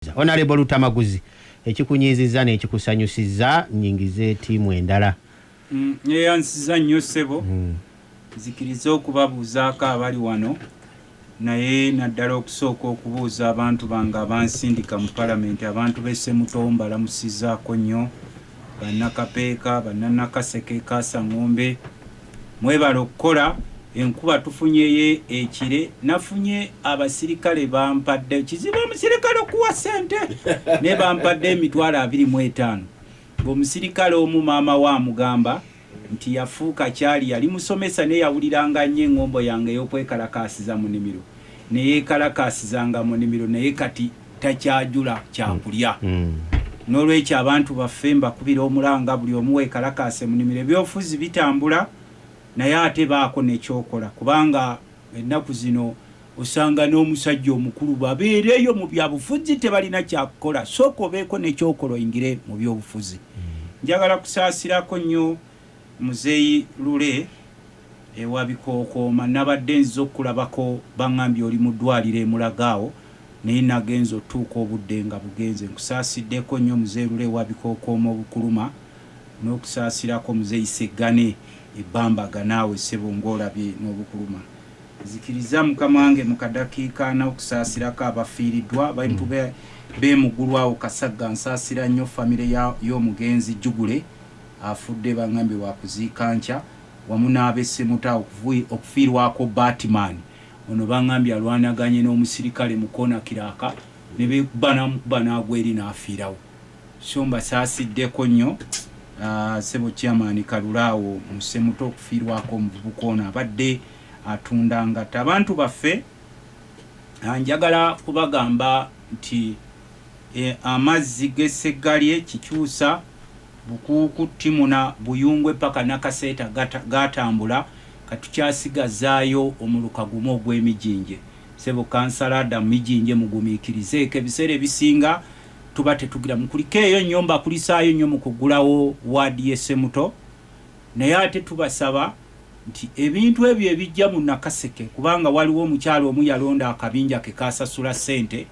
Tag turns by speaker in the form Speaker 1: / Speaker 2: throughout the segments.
Speaker 1: Honorable Lutamaguzi, ekikunyiizizza n'ekikusanyusizza, nyingize ttiimu endala.
Speaker 2: Neyansiza nnyo ssebo. Nzikirize okubabuuzaako abali wano, naye naddala okusooka okubuuza abantu bange abansindika mu palamenti. Abantu b'e Ssemuto mbalamusizaako nnyo, bannakapeeka, bannanakaseke, Kasaŋŋombe, mwebale okukola. Enkuba tufunyeyo ekire, nafunye abasirikale bampadde, kizibu omusirikale okuwa ssente, naye bampadde 25,000, ng'omusirikale omu maama we amugamba nti yafuuka kyali yali musomesa, naye yawuliranga nnyo eŋŋombo yange ey'okwekalakaasiza mu nnimiro, neyeekalakaasizanga mu nnimiro, naye kati takyajula kyakulya. N'olwekyo abantu baffe mbakubira omulanga, buli omu weekalakaase mu nnimiro. Ebyobufuzi bitambula, naye ate baako nekyokola, kubanga ennaku zino osanga n'omusajja omukulu babeereyo mu byabufuzi tebalina kyakukola. Sooka obeeko nekyokola oyingire mu byobufuzi. Njagala kusaasirako nnyo muzeeyi Lule ewa Bikookooma. Nabadde nziza okukulabako, baŋŋambye oli mu ddwaliro emulagaawo, naye nagenza otuuka obudde nga bugenze. Nkusaasiddeko nnyo muzeeyi Lule ewa Bikookooma obukuluma, n'okusaasirako muzeeyi Seggane ebbambaga, naawe ssebo ng'olabye n'obukuluma. Nzikiriza mukama wange mu kadakiika n'okusaasirako abafiiriddwa abantu b'emugulu awo Kasagga. Nsaasira nnyo famire y'omugenzi Jugule afudde, baŋŋambye wakuziika nkya, wamu n'ab'e Ssemuta okufiirwako Batman ono, baŋŋambye alwanaganye n'omusirikale mu koona kiraka ne bekuba n'amukuba n'agwa eri n'afiirawo. So mbasaasiddeko nnyo. Sebo chairman Kalulaawo mu Ssemuto okufiirwako omuvubuka ono abadde atunda ngatta. Abantu baffe, njagala kubagamba nti amazzi g'Esseggalye, Kikyusa, Bukuuku, Timuna, Buyungwe paka Nakaseeta gatambula. Katukyasigazaayo omuluka gumu ogw'Emijinje. Sebo kansala Adamu Mijinje, mugumiikirizeeko, ebiseera ebisinga tuba tetugira mukulikeeyo nnyo, mbakulisaayo nnyo mu kuggulawo waadi y'e Ssemuto. Naye ate tubasaba nti ebintu ebyo ebijja mu Nakaseke, kubanga waliwo omukyalo omu yalonda akabinja ke kasasula ssente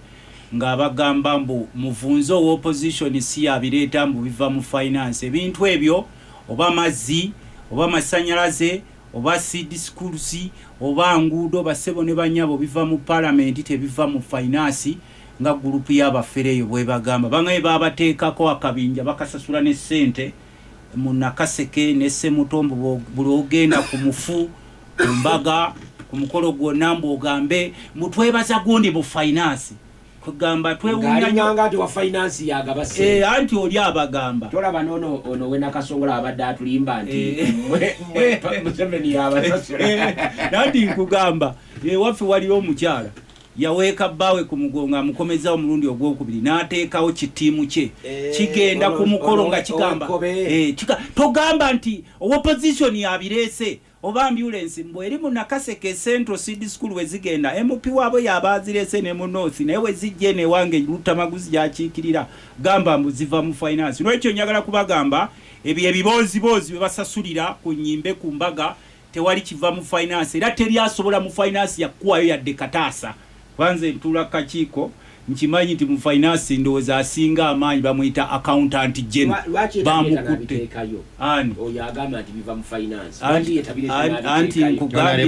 Speaker 2: ng'abagamba mbu muvunze owa opposition si yabireeta, mbu biva mu finance. Ebintu ebyo, oba mazzi, oba masanyalaze, oba seed schools, oba nguudo, basebo ne banyabo, biva mu palamenti, tebiva mu finance nga gurupu y'abafere eyo bwebagamba. Bangaye babateekako akabinja bakasasula ne ssente mu Nakaseke ne Ssemuto, mbu buli ogenda ku mufu, ku mbaga, ku mukolo gwonna, mbu ogambe mutwebaza gundi mu finance. Kugamba
Speaker 3: twewunyanga nti wa finance yagaba.
Speaker 2: Eh, anti oli abagamba.
Speaker 3: Tolaba nono ono we Nakasongola abadde atulimba nti Museveni yabasasula.
Speaker 2: Nanti nkugamba, ewaffe waliwo omukyala yaweeka bbaawe ku mugongo, amukomezawo omulundi ogwokubiri n'ateekawo kitiimu kye kigenda ku mukolo nga kigamba, togamba nti opposition yabireese oba ambulance mbwe eri mu Nakaseke Central Seed School we zigenda, MP waabwe yaba azirese ne mu North, naye we zijja eno ewange Lutamaguzi gyakiikirira, gamba mbu ziva mu finance. Nolwekyo njagala kubagamba ebyo ebibooziboozi bye basasulira ku nyimbe, ku mbaga, tewali kiva mu finance, era teri asobola mu finance yakuwayo yadde kataasa. Kwanze ntuula kakiiko, nkimanyi nti mu finance ndowooza asinga amaanyi bamuyita accountant general.
Speaker 3: Bamukutte
Speaker 2: ani?
Speaker 3: Oyo agamba nti biva mu finance.
Speaker 2: Anti
Speaker 1: nkugambye,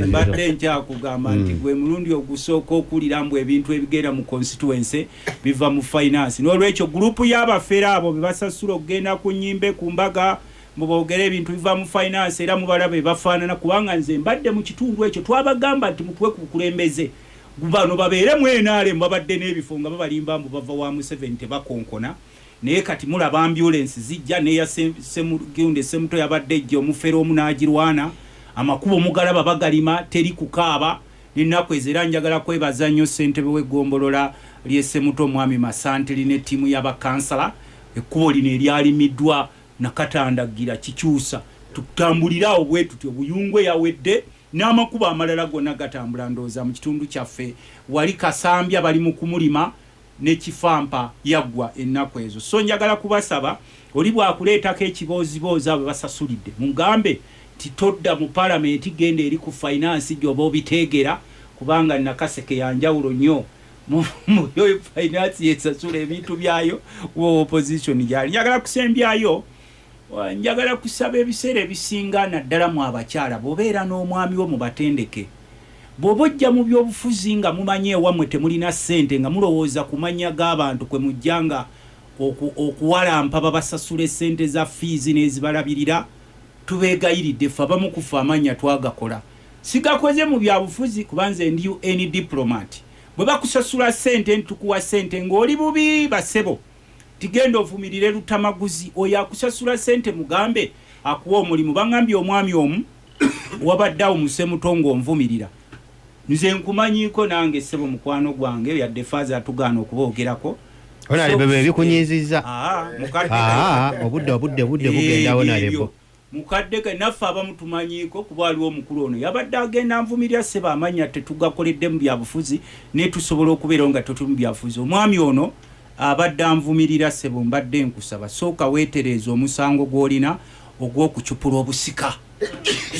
Speaker 2: mbadde nkyakugamba nti gwe mulundi ogusooka okuwulira mbu ebintu ebigenda mu constituency biva mu finance. N'olwekyo gurupu y'abafere abo be basasula okugenda ku nyimbe, ku mbaga, muboogere ebintu biva mu finance, era mubalabe bafaanana, kubanga nze mbadde mu kitundu ekyo. Twabagamba nti mutuwe ku bukulembeze, bano babeere mu NRM, babadde n'ebifo nga babalimba mbu bava wa Museveni, tebakonkona. Naye kati mulaba ambulance zijja neya Semugundi Semuto yabadde ejja, omufere omu n'agirwana. Amakubo mugalaba bagalima, teri kukaaba n'ennaku ezo. Era njagala kwebaza nnyo ssentebe w'eggombolola ly'e Ssemuto, omwami Masantiri, ne ttiimu y'abakansala. Ekkubo lino eryalimiddwa Nakatandagira, Kikyusa, tutambulire awo bwe tutyo. Buyungwe yawedde n'amakubo amalala gonna gatambula. Ndowooza mu kitundu kyaffe wali Kasambya bali mu kumulima, ne Kifampa yaggwa ennaku ezo. So njagala kubasaba, oli bw'akuleetako ekibooziboozi, abo basasulidde, mugambe nti todda mu palamenti, genda eri ku finance gy'oba obiteegera, kubanga Nakaseke yanjawulo nnyo. Yo finance yesasula ebintu byayo, wo opposition gyali. Njagala kusembyayo, njagala kusaba ebiseera ebisinga, naddala mu abakyala, bw'obeera n'omwami wo mubatendeke. Bw'oba ojja mu byobufuzi nga mumanyi ewammwe temulina ssente, nga mulowooza ku mannya g'abantu kwe mujja nga okuwalampa babasasula essente za fees n'ezibalabirira, tubeegayiridde, ffe abamu ku ffe amannya twagakola. Sigakoze mu byabufuzi, kuba nze ndi UN diplomat. Bwe bakusasula ssente ntukuwa ssente ng'oli bubi, basebo, tigenda ovumirire Lutamaguzi. Oyo akusasula ssente mugambe akuwa omulimu. Baŋŋambye omwami omu wabadde awo musemuto ng'onvumirira nze nkumanyiiko nange ssebo mukwano gwange, yadde faaza atugaana okuboogerako.
Speaker 1: Honorable, ebikunyiizizza.
Speaker 2: Ah, mukadde.
Speaker 1: Ah, obudde bugenda, honorable.
Speaker 2: Mukadde ke naffe abamu tumanyiiko, kuba waliwo omukulu ono yabadde agenda nvumirya. Ssebo, amannya tetugakoledde mu byabufuzi, naye tusobola okubeerawo nga tetuli mu byabufuzi. Omwami ono abadde anvumirira, ssebo, mbadde nkusaba sooka weetereeze omusango gw'olina ogw'okucupula obusika,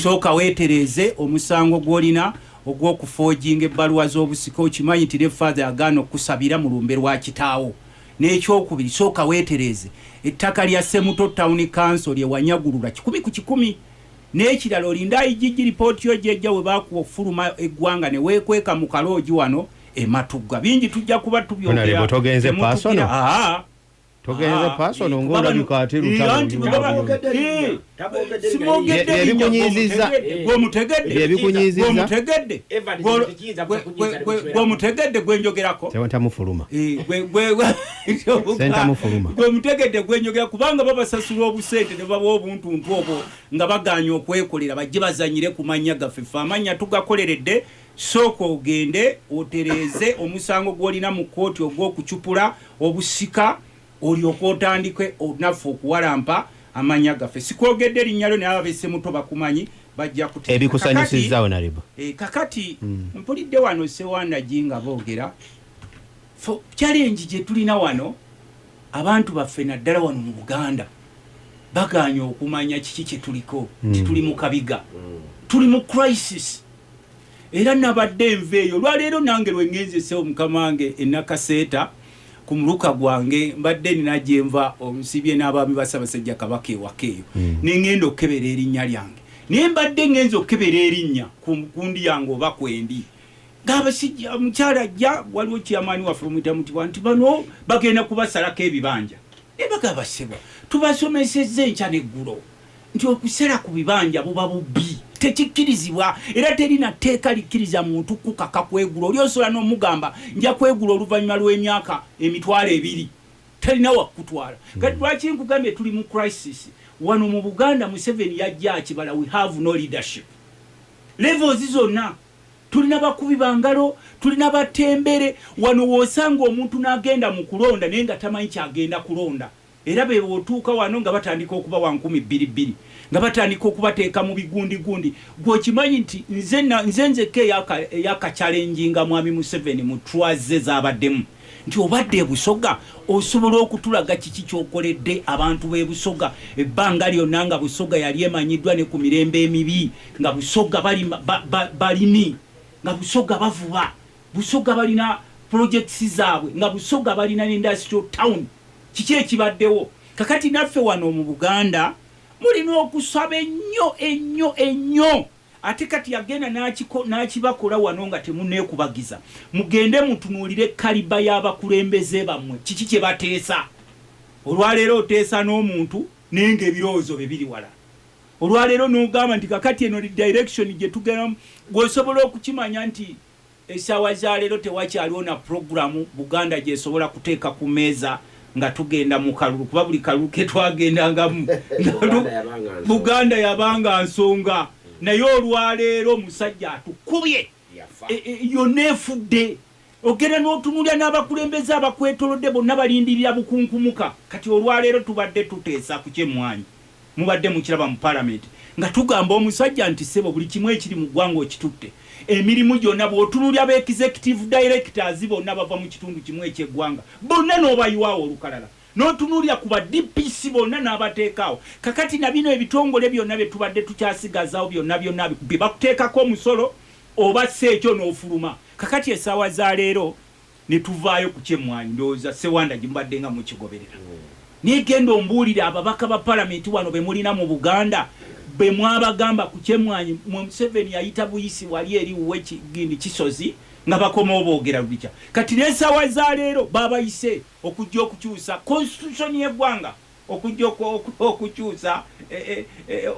Speaker 2: sooka weetereeze omusango gw'olina ogw'okufoojinga ebbaluwa z'obusika. Okimanyi nti ne faaza yagaana okusabira mu lumbe lwa kitaawo. N'ekyokubiri, sooka weetereeze ettaka lya Semuto Town Council lye wanyagulula 100%. N'ekirala, olinda IGG ripooti yo gyejja we baakuwa okufuluma eggwanga ne weekweka mu kaloogi wano ematugga. Bingi tujja kuba tubyogera.
Speaker 1: Honorable, togenze
Speaker 2: Temutugira.
Speaker 1: Personal?
Speaker 2: Aa.
Speaker 1: Togenze
Speaker 2: Ah,
Speaker 1: personal,
Speaker 2: eh,
Speaker 1: ng'olabika ate lutalo.
Speaker 2: Anti bwe
Speaker 3: Tabogedde
Speaker 2: simwogedde
Speaker 1: Bye
Speaker 2: linnya,
Speaker 1: bikunyiizizza.
Speaker 2: gw'omutegedde.
Speaker 1: Bye bikunyiizizza.
Speaker 2: Gw'omutegedde.
Speaker 3: Evans, tekiyinza butakunyiiza ne mukibeera.
Speaker 2: Gw'omutegedde gwenjogerako.
Speaker 1: Tewatamufuluma.
Speaker 2: Eh,
Speaker 1: Ssentamufuluma.
Speaker 2: Gwe mutegedde gwenjogera, kubanga babasasula obusente ne babawa obuntuntu obwo nga baganye okwekolera, bajje bazanyire ku mannya gaffe. Ffe amannya tugakoleredde. Sooka ogende otereeze omusango gw'olina mu kkooti ogw'okucupula obusika, olyoke otandike naffe okuwalampa amannya gaffe. Sikwogedde erinnya lyo, naye ababesemuto bakumanyi, bajja kutegeera.
Speaker 1: Ebikusanyusizza, honorable.
Speaker 2: Kakati mpulidde wano Sewandagi nga boogera challenge gye tulina wano. Abantu baffe, naddala wano mu Buganda, baganye okumanya kiki kye tuliko, nti tuli mu kabiga, tuli mu crisis. Era nabadde enva eyo olwaleero nange lwengenze sewo mukama wange enakaseeta ku muluka gwange, mbadde nina gyenva onsibye n'abaami ba Ssaabasajja Kabaka ewaka eyo, neŋŋenda okukebera erinnya lyange. Naye mbadde ŋŋenza okukebera erinnya ku gundi yange oba kwendi, ng'abasijja omukyala ajja, waliwo kyamaani waffe omuyita Mutibwa, nti bano bagenda kubasalako ebibanja. Naye bagaba, ssebo, tubasomesezza enkya n'eggulo nti okusala ku bibanja buba bubbi, tekikkirizibwa, era terina tteeka likkiriza muntu kukaka kwegula. Oli osobola n'omugamba nja kwegula oluvannyuma lw'emyaka 20,000, talina wakutwala. Kati lwaki nkugambye tuli mu crisis wano mu Buganda? Museveni yajja akibala. We have no leadership levels zonna. Tulina bakubi bangalo, tulina batembere. Wano woosanga omuntu n'agenda mu kulonda naye nga tamanyi kyagenda kulonda. Era be otuuka wano nga batandika okubawa 2000, nga batandika okubateeka mu bigundigundi. Gwe okimanyi nti nze nzekka eyakachallenginga mwami Museveni mu twaze z'abaddemu nti obadde ebusoga, osobola okutulaga kiki kyokoledde abantu b'e Busoga ebbanga lyonna nga Busoga yali emanyiddwa ne ku mirembe emibi, nga Busoga balimi, nga Busoga bavuba, Busoga balina projects zaabwe, nga Busoga balina industrial town? Kiki ekibaddewo? Kakati naffe wano mu Buganda mulina okusaba ennyo ennyo ennyo. Ate kati yagenda n'akibakola wano nga temuneekubagiza. Mugende mutunuulire caliber y'abakulembeze bammwe, kiki kye bateesa. Olwaleero oteesa n'omuntu naye ng'ebirowoozo bye biri wala. Olwaleero n'ogamba nti kakati eno direction gye tugendamu, gweosobola okukimanya nti essaawa za leero tewakyaliwo na puroguramu Buganda gyesobola kuteeka ku meeza nga tugenda mu kalulu, kuba buli kalulu ke twagendangamu
Speaker 3: Buganda yabanga nsonga.
Speaker 2: Buganda yabanga nsonga. Naye olwaleero omusajja atukubye.
Speaker 3: Yafa.
Speaker 2: Yonna efudde. Ogenda n'otunulya n'abakulembeze abakwetolodde bonna balindirira bukunkumuka. Kati olwaleero tubadde tuteesa ku kyemmwanyi, mubadde mukiraba mu palamenti nga tugamba omusajja nti ssebo, buli kimu ekiri mu ggwanga okitutte, emirimu gyonna. Bw'otunulya ba executive directors bonna bava mu kitundu kimu ekyeggwanga, bonna n'obayiwaawo olukalala, n'otunuulira ku ba DPC bonna n'abateekaawo. Kakati na bino ebitongole byonna bye tubadde tukyasigazaawo byonna byonna bye bakuteekako omusolo, oba si ekyo n'ofuluma. Kakati essaawa za leero Ne tuvaayo ku kyemmwanyi, ndowooza Sewanda gimubadde nga mukigoberera. Naye genda ombuulire ababaka ba palamenti wano be mulina mu Buganda be mwabagamba ku kyemmwanyi. Mwe Museveni yayita buyisi wali eri wuwe gindi Kisozi nga bakomawo boogera lubikya. Kati n'essaawa za leero babayise okujja okukyusa constitution y'eggwanga, okujja okukyusa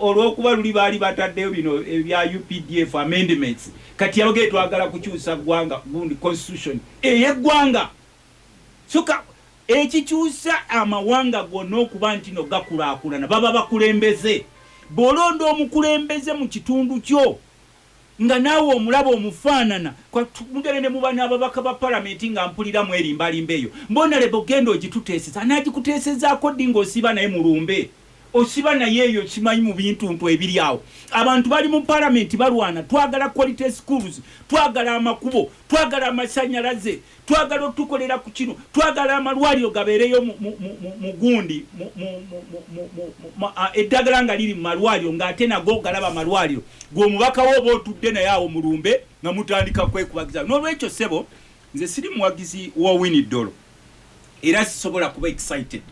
Speaker 2: olw'okuba luli baali bataddeyo bino ebya UPDF amendments. Kati abagee twagala kukyusa ggwanga gundi constitution ey'eggwanga. Soka ekikyusa amawanga gonna okuba nti no gakulaakulana baba bakulembeze. Bw'olonda omukulembeze mu kitundu kyo nga naawe omulaba omufaanana, mugende ne muba n'ababaka ba palamenti nga mpulira mwerimbalimba eyo mbonalebo, genda ogituteeseza. Anaagikuteesezaako ddi ng'osiiba naye mulumbe, osiba naye eyo simanyi mu bintuntu ebiri awo? Abantu bali mu palamenti balwana, twagala quality schools, twagala amakubo, twagala amasanyalaze, twagala otukolera ku kino, twagala amalwaliro gabeereyo mu gundi, eddagala nga liri mu malwaliro, ng'ate nago galaba amalwaliro. Gwe omubaka wo oba otudde naye awo mulumbe nga mutandika kwekubagiza. N'olwekyo ssebo, nze siri muwagizi wa Owiny Dollo era sisobola kuba excited.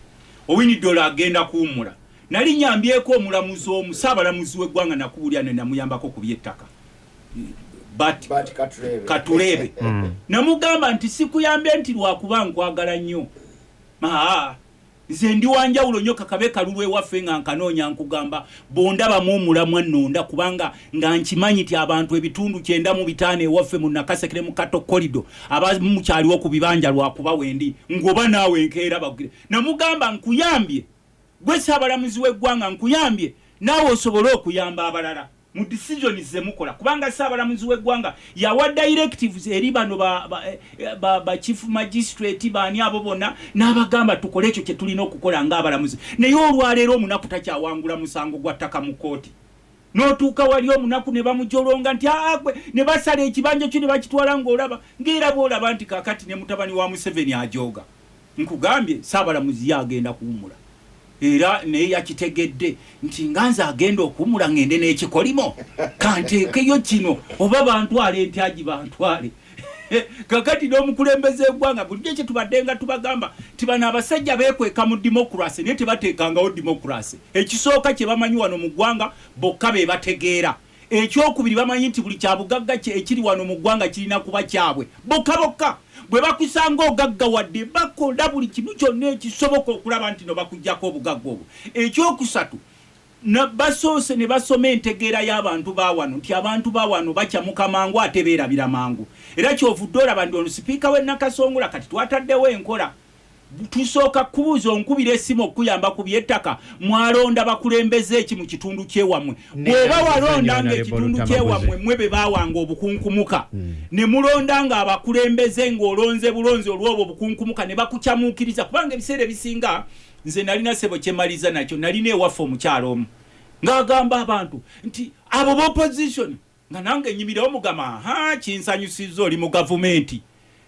Speaker 2: Owiny Dollo agenda kuwummula. Nali nyambyeko omulamuzi omu, saabalamuzi w'eggwanga, nakuwulira ne namuyambako ku by'ettaka, but Katureebe. Namugamba nti sikuyambye nti lwakuba nkwagala nnyo, aa nze ndi wanjawulo nnyo, kakabe kalulu ewaffe nga nkanoonya. Nkugamba bondabamu omulamwa nnonda, kubanga nga nkimanyi nti abantu ebitundu 95 ewaffe mu Nakasekere mu Kato Corridor abamu mukyaliwo ku bibanja lwakuba wendi ngoba naawe nkeera bagire. Namugamba nkuyambye gwe saabalamuzi w'eggwanga, nkuyambye naawe osobole okuyamba abalala mu decisions zemukola, kubanga saabalamuzi w'eggwanga yawa directives eri bano ba chief magistrate baani abo bonna, n'abagamba tukole ekyo kye tulina okukola ng'abalamuzi. Naye olwaleero omunaku takyawangula musango gwa ttaka mu kooti. N'otuuka wali omunaku ne bamujolonga nti aagwe, ne basala ekibanja kyo ne bakitwala, ng'olaba ng'era bw'olaba nti kakati ne mutabani wa Museveni ajooga. Nkugambye saabalamuzi ye agenda kuwummula, era naye yakitegedde nti nga nze agenda okuwummula ngende n'ekikolimo kanteekeyo kino, oba bantwale ntyagi bantwale. Kakati n'omukulembeze eggwanga bulijjo kyetubadde nga tubagamba nti bano abasajja beekweka mu democracy naye tebateekangawo democracy. Ekisooka kye bamanyi wano mu ggwanga bokka be bategeera. Ekyokubiri, bamanyi nti buli kyabugagga kye ekiri wano mu ggwanga kirina kuba kyabwe bokka bokka. Bwe bakusanga ogaggawadde, bakola buli kimu kyonna ekisoboka okulaba nti no bakugjako obugagga obwo. Ekyokusatu, basoose ne basoma entegeera y'abantu ba wano nti abantu ba wano bakyamuka mangu ate beerabira mangu. Era kyovudde olaba ndi ono sipiika w'e Nakasongola, kati twataddewo enkola, tusooka kubuuza onkubira essimu okukuyamba ku by'ettaka, mwalonda bakulembeze eki mu kitundu kyewammwe? Bw'oba walonda nga ekitundu kyewammwe mmwe be baawanga obukunkumuka, ne mulonda nga abakulembeze ng'olonze bulonzi olw'obwo obukunkumuka ne bakukyamuukiriza, kubanga ebiseera ebisinga nze nalina ssebo kyemaliza nakyo, nalina ewaffe omukyalo omu ng'agamba abantu nti abo b'opposition, nga nange nyimirawo mugamba, aha, kinsanyusizza oli mu gavumenti,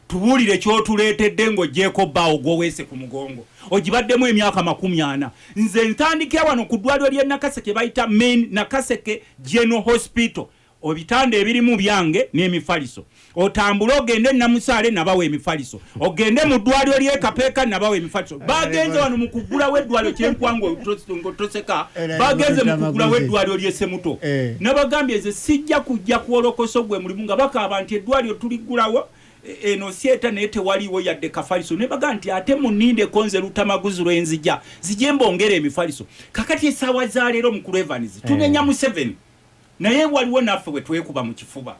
Speaker 2: tubuulire kyotuleetedde ng'ogyeko bbaawo gw'oweese ku mugongo ogibaddemu emyaka 40. Nze ntandikira wano ku ddwaliro ly'e Nakaseke bayita main Nakaseke General Hospital, ebitanda ebirimu byange n'emifaliso. Otambule ogende Namusaale, nabawa emifaliso. Ogende mu ddwaliro ly'e Kapeeka, nabawa emifaliso. Bagenze wano mu kuggulawo eddwaliro kyenkwanga ng'otoseka, bagenze mu kuggulawo eddwaliro ly'e Semuto, nabagambye nze sijja kujja kwolokoso gwe mulimu nga bakaaba nti eddwaliro tuliggulawo eno syeta naye tewaliiwo yadde kafaliso. Ne baga nti ate munindeko nze Lutamaguzi lwenzija zijje mbongere emifaliso. Kakati essaawa za leero mukulu Evans tunenya Museveni, naye waliwo naffe bwe twekuba mu kifuba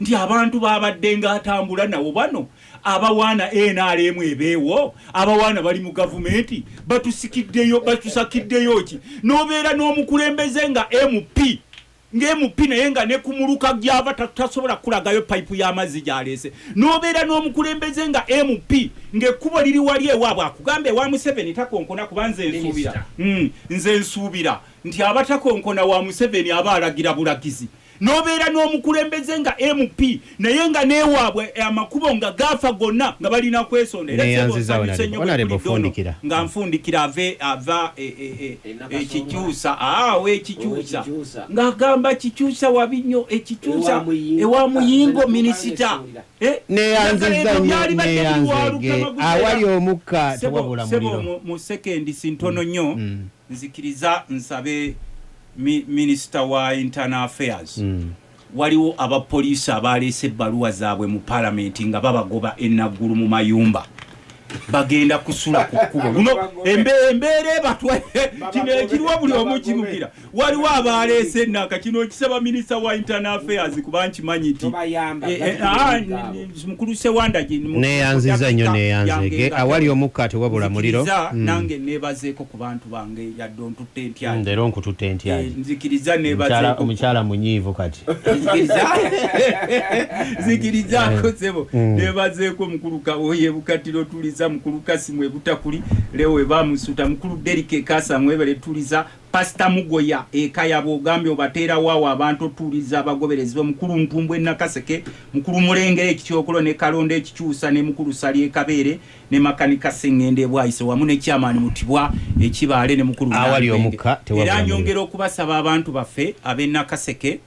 Speaker 2: nti abantu babadde ng'atambula nabo bano abawaana NRM ebeewo, abawaana bali mu gavumenti batusikiddeyo, batusakiddeyo ki? N'obeera n'omukulembeze nga MP, nga MP naye nga ne ku muluka gyava tasobola kukulagayo payipu y'amazzi gy'aleese. N'obeera n'omukulembeze nga MP ng'ekkubo liri wali ewaabwe, akugamba ewa Museveni takonkona, kuba nze nsuubira nze nsuubira nti abatakonkona wa Museveni aba alagira bulagizi. N'obeera n'omukulembeze nga MP, naye nga neewaabwe amakubo nga gaafa gonna, nga balina kwesonda. Era ssebo,
Speaker 1: Neyanziza,
Speaker 2: nsanyuse nnyo
Speaker 1: Honorable
Speaker 2: bwe mpulidde ono
Speaker 1: Fundikira.
Speaker 2: nga nfundikira ave ava
Speaker 3: E Nakasongola.
Speaker 2: ekikyusa wekikyusa
Speaker 3: Owekikyusa.
Speaker 2: ng'agamba kikyusa wabi nnyo, ekikyusa
Speaker 3: Ewa Muyingo.
Speaker 2: ewa Muyingo
Speaker 3: Nze
Speaker 2: minisita.
Speaker 3: natuuka.
Speaker 1: Neyanziza
Speaker 2: Ebyo
Speaker 1: nnyo,
Speaker 2: byali badde
Speaker 1: neyanzege.
Speaker 2: biwaluka.
Speaker 1: Awali omukka
Speaker 2: Sebo,
Speaker 1: tewabula
Speaker 2: sebo,
Speaker 1: muliro.
Speaker 2: mu sekendi ntono nnyo, nzikiriza nsabe minisita wa internal affairs. Waliwo abapoliisi abaleese ebbaluwa zaabwe mu palamenti nga babagoba enaggulu mu mayumba, bagenda kusula ku kkubo. Luno embeera ebatwa kino ekiriwo, buli omu kimugira. Waliwo abaleese enaka kino kisaba minisita wa internal affairs, kuba nkimanyi nti
Speaker 3: Tobayamba,
Speaker 2: mukulu Sewanda
Speaker 1: Neyanziza nnyo, neyanzege. Awali omukka tewabula muliro.
Speaker 2: Nzikiriza nange nebazeeko ku bantu bange, yadde ontutte ntyaji.
Speaker 1: Leero nkututte ntyaji.
Speaker 2: Nzikiriza nebazeeko.
Speaker 1: Omukyala munyiivu kati.
Speaker 2: Nzikirizaako sebo, nebazeeko mukulu Kawoye Bukatiro, tuliza mukulu Kasimu Ebutakuli, lewe bamusuta, mukulu Derike Kasa, mwebale tuliza Pasita Mugoya ekayaba, ogambye obateerawo abantu otuuliza abagoberezi be, mukulu Ntumbwe Nakaseke, mukulu Mulengera Ekityokolo, ne Kalonda Ekikyusa, ne mukulu Sali Ekabeere, ne Makanika Sengende Bwayise, wamu ne Kyamaani Mutibwa Ekibaale, ne mukulu
Speaker 1: Awali
Speaker 2: Nalubenge.
Speaker 1: omukka tewabula
Speaker 2: Era
Speaker 1: muliro.
Speaker 2: nyongera okubasaba abantu baffe ab'e Nakaseke,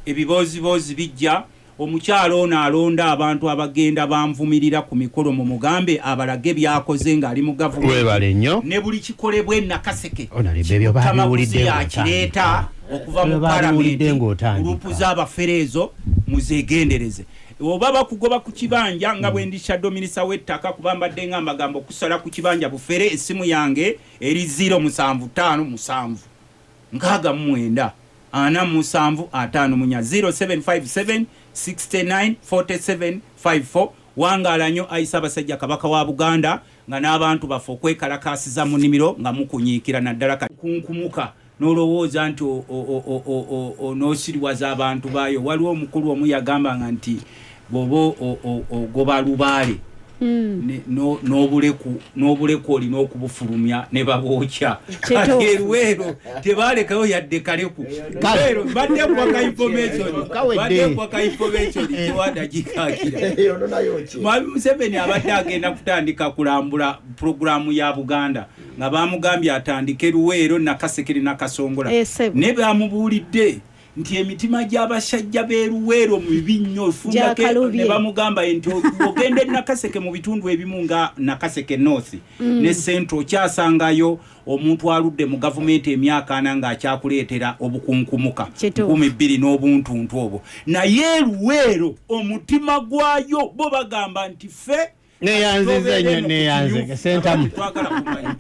Speaker 2: ebibooziboozi bijja. Omukyalo ono alonda abantu abagenda banvumirira ku mikolo, mu mugambe abalage byakoze ng'ali mu gavumenti.
Speaker 1: Webale nnyo.
Speaker 2: Ne buli kikolebwa e Nakaseke,
Speaker 1: Honorable, ebyo babiwulidde
Speaker 2: yakireeta okuva mu
Speaker 1: Ebyo babiwulidde
Speaker 2: palamenti.
Speaker 1: ng'otandika.
Speaker 2: Gurupu z'abafere ezo muzegendereze, oba bakugoba ku kibanja nga bwe ndi shadow minisita w'ettaka, kuba mbadde nga amagambo okusala ku kibanja bufere. Essimu yange eri 0757 69 47 54, 0757 69 47 54. Wangaala nnyo ayi Ssaabasajja Kabaka wa Buganda, nga n'abantu baffe okwekalakasiza mu nnimiro nga mukunyiikira naddala kunkumuka n'olowooza nti onoosiriwaza abantu baayo. Waliwo omukulu omu yagambanga nti bw'oba ogoba lubaale n'obuleku olina okubufulumya ne babookya.
Speaker 4: Kituufu.
Speaker 2: Kati eruweero tebalekayo yadde kaleku.
Speaker 1: Kale.
Speaker 2: Luweero badde kwaka information.
Speaker 1: Kawedde.
Speaker 2: Badde kwaka information tewadagikakira.
Speaker 5: Eyo nayo ki?
Speaker 2: Mwami Museveni abadde agenda kutandika kulambula puroguramu ya Buganda, nga bamugambye atandike Luweero, Nakasekere, Nakasongola.
Speaker 4: Sebo.
Speaker 2: Ne bamubuulidde nti emitima gy'abasajja b'e Luweero mibi nnyo. Fundako
Speaker 4: Gyakalubye.
Speaker 2: ne bamugamba nti ogenda e Nakaseke, mu bitundu ebimu nga Nakaseke North ne Central, okyasangayo omuntu aludde mu gavumenti emyaka 40 ng'akyakuleetera obukunkumuka 2000 n'obuntuntu obwo. Naye Luweero omutima gwayo bo bagamba nti ffe
Speaker 1: Neyanziza nnyo, neyanze. Sentamu.
Speaker 2: twagala kumanya.